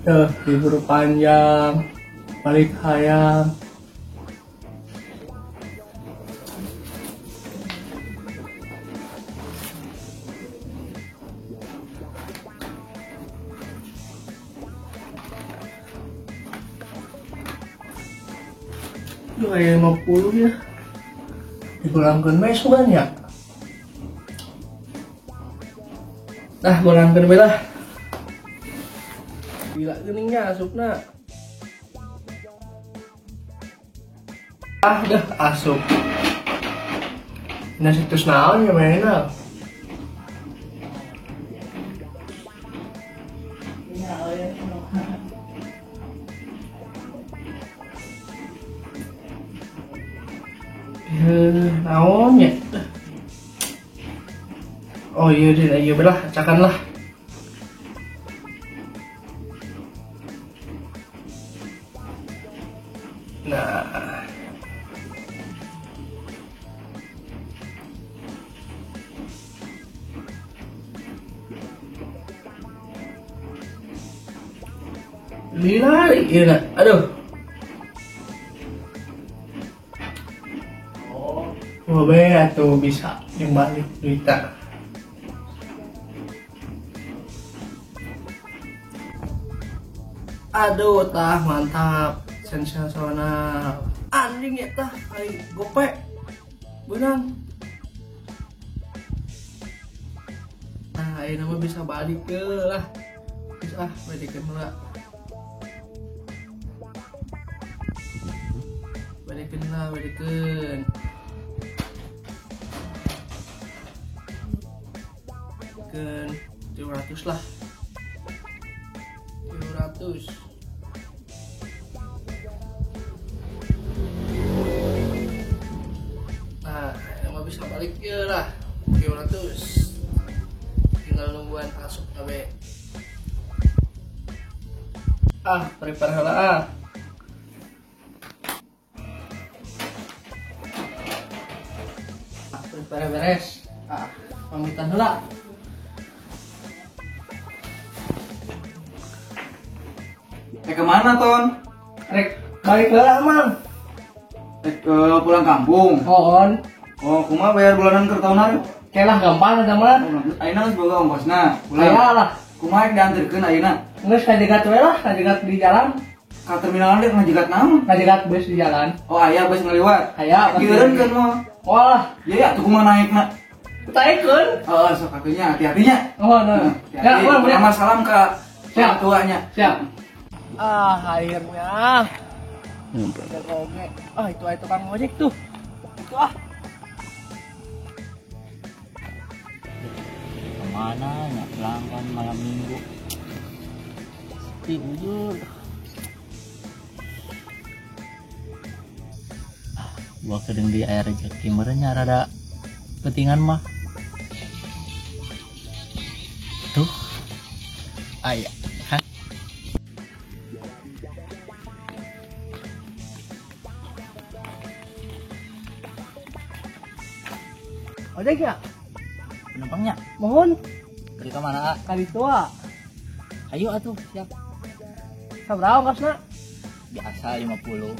Tuh, libur panjang, balik hayang. Duh, kayak 50 ya. Dipulangkan besok kan ya? Nah, pulangkan lah. Gila geningnya asupna. Ah, dah asup. Nah, situs naon ya mainan. Naon ya? Oh iya deh, iya belah, acakan lah. Nah, lila, iya, aduh. Oh, be atau bisa yang balik duit. Aduh, tah mantap, sensasional. Anjing ya tah, kali gope, benang. Nah, ini mah bisa balik ke lah, bisa ah, balikin lah. Balikin lah, balikin. Balikin 300 lah. 300. Nah, yang bisa balik ya lah 300. Tinggal nungguan masuk abe. Ah, prepare heula ah. Prepare beres. Ah, pamitan heula. Kemana Ton? Rek balik heula Mang. Rek pulang kampung. Oh, oh, kumaha bayar bulanan keur tahunan? Kelah gampang eta mah. Ayeuna geus boga ongkosna. Pulang. Aya lah. Kumaha rek dianterkeun ayeuna? Geus kajegat we lah, kajegat di jalan. Ka terminalan rek ngajegat naon? Ngajegat bus di jalan. Oh, aya bus ngaliwat. Aya. Kieureun mah. Wah. Ya ya, tuh kumaha naikna? Taikeun. Heeh, sok atunya hati-hatinya. Oh, nah. Ya, pertama salam ka orang tuanya. Siap. Ah, akhirnya. Ah, itu ada tukang ojek tuh. Itu ah. Kemana ya pelanggan malam minggu? Sepi bujur. Gua kedeng di air rezeki merenya rada petingan mah. Tuh. Ayah. Ojek ya? Penumpangnya? Mohon. Dari ke mana? Kali tua. Ayo atuh, siap. Sabaraha ongkosna? Biasa 50.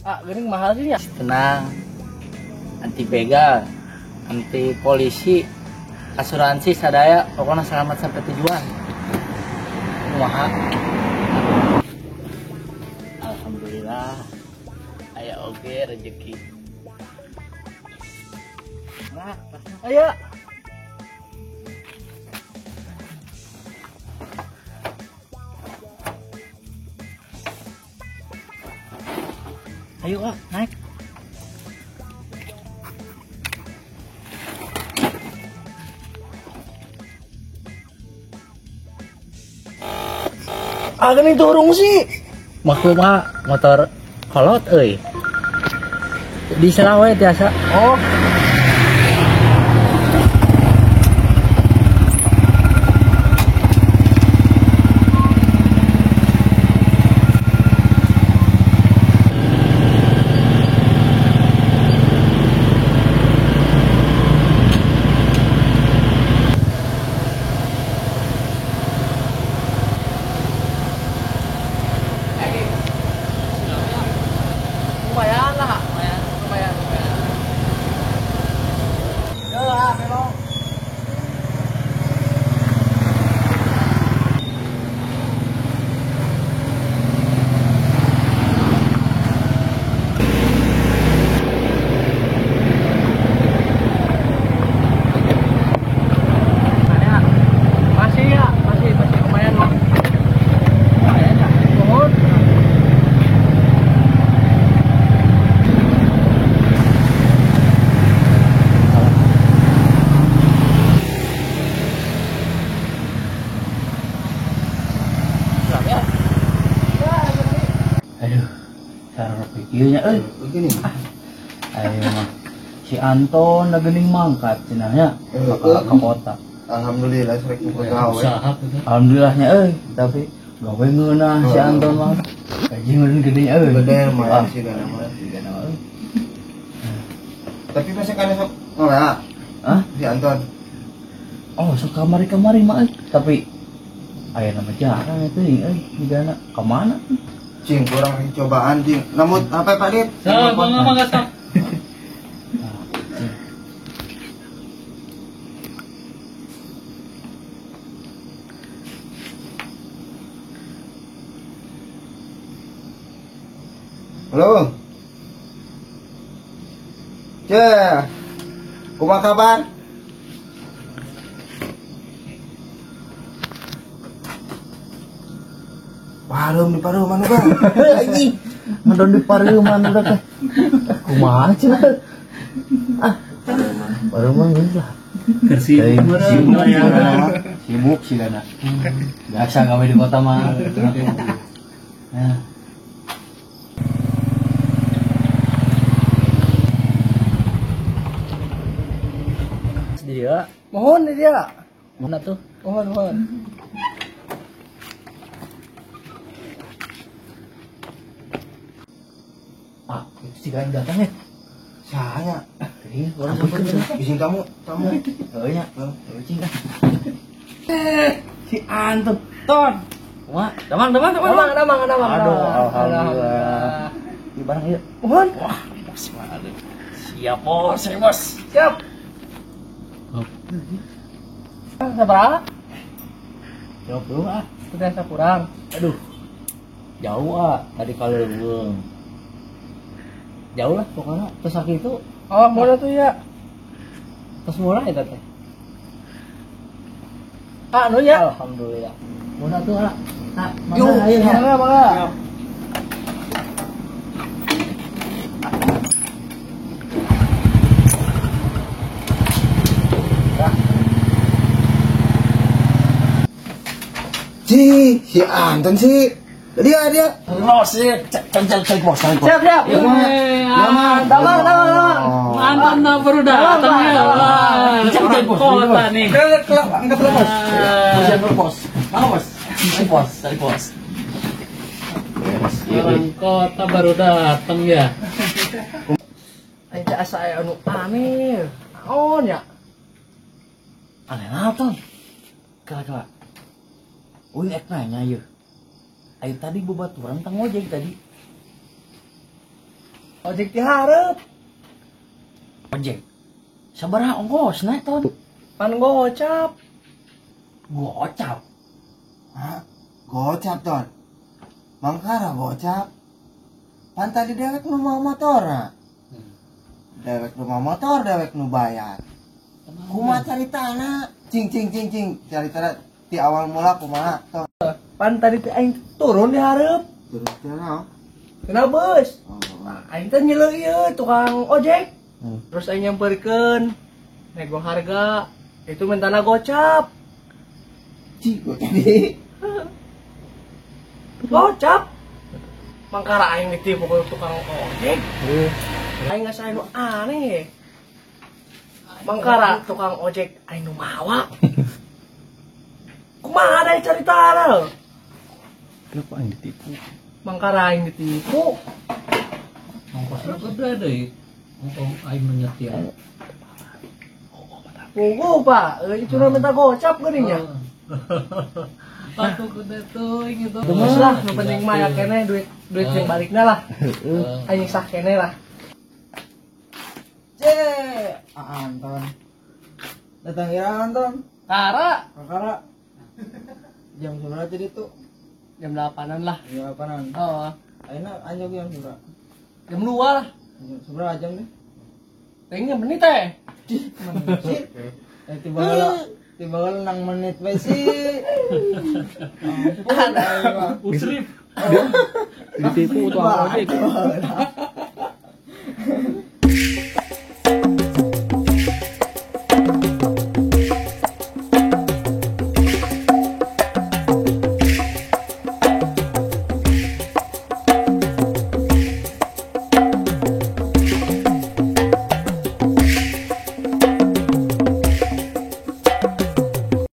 Ah, geuning mahal sih ya? Tenang. Anti begal, anti polisi, asuransi sadaya, pokoknya selamat sampai tujuan. Kumaha? Alhamdulillah. Aya oge rezeki. Nah, ayo. Ayo ah, naik. Ah, gini turun sih. Maklum ah, motor kolot euy. Di Selawe biasa. Oh. Ieu nya euy. Begini. Ayo mah. Si Anton geuning mangkat cenah nya ka kota. Alhamdulillah srek gawe. Alhamdulillah nya euy, tapi gawe ngeunah si Anton mah. Gaji meureun gede nya euy. Gede lumayan sih kana mah. Tapi masih kana sok ngolah. Hah? Si Anton. Oh, sok kamari-kamari mah euy, tapi aya nama jarang itu euy, digana ka mana? Cing, kurang cobaan cing. Namun apa Pak Dit? Sok, mangga sok. Halo. Ce. Kumaha kabar? Pareum di pareuman bang. Anjing. Ngedon di pareuman udah teh. Kumaha cenah? Ah, pareuman geus lah. Sibuk sibuk sih kana. Biasa gawe di kota mah. Nah. Dia. Mohon dia. Mana tuh? Mohon, mohon. Ah, itu si Gaeng datang ya? Saya. Iya, orang samperin. Izin tamu, tamu. Heeh nya. Heeh cing ah. Si Anton. Ton. Wah, damang, damang, damang. Damang, damang, damang. Aduh, alhamdulillah. Ini barang ieu. Mohon. Wah, bos mah. Siap, bos, bos. Siap. Sabaraha? Jauh belum ah? Sudah kurang. Aduh, jauh ah. Tadi kalau belum jauh lah pokoknya. Terus aku itu. Oh, murah tuh ya. Terus murah ya teh. Ah, nu ya. Alhamdulillah. Murah tuh ah. Ah, mangga ayo mangga mangga. Si, si Anton sih. Dia dia. Los sih, cek cek bos, cek bos. Siap, siap. Damang, damang, damang. Anton baru datang ya. Cek cek bos. Kota nih. Angkat bos. Bos, bos. Mana bos? Cek bos, cek bos. Orang kota baru datang ya. Aing teh asa aya anu aneh. Naon ya? Aneh naon? Kela-kela. Uing ek nanya yeuh. Ayo tadi bobaturan tang ojek tadi. Ojek ti hareup. Ojek. Sabaraha ongkosna ton? Pan gocap. Gocap. Hah? Gocap ton. Mangkara gocap. Pan tadi dewek nu mau motorna. Dewek nu mau motor, dewek nu bayar. Kumaha caritana? Cing cing cing cing caritana di awal mula kumaha ton. Pan tadi teh aing turun di hareup. Turun teh naon? Kena bus. Oh. Nah, aing teh nyeleu ieu tukang ojek. Terus aing nyamperkeun nego harga, itu mentana gocap. Cing gocap deui. Gocap. Mangkara aing ditipu ku tukang ojek. Aing ngasa anu aneh. Mangkara tukang ojek aing nu mawa. Kumaha da caritana? Kenapa aing ditipu? Mangkara aing ditipu. Ongkosna gede deui. Ongkos aing menyetir. Tunggu Pak, itu udah minta gocap geuning nya. Aku gede teuing itu. Geus lah, nu penting mah ya keneh duit duit yang balikna lah. Aing sah keneh lah. C, Anton. Datang kira Anton. Kara, Kara. Jam seberapa jadi tuh? Jam 8-an lah. Jam 8-an. Oh. Ayeuna anjog jam seberapa? Jam 2 lah. Jam seberapa jam deh? Tengnya menit teh. Menit. Tiba-tiba nang menit we sih. Usrip. Ditipu tukang ojek.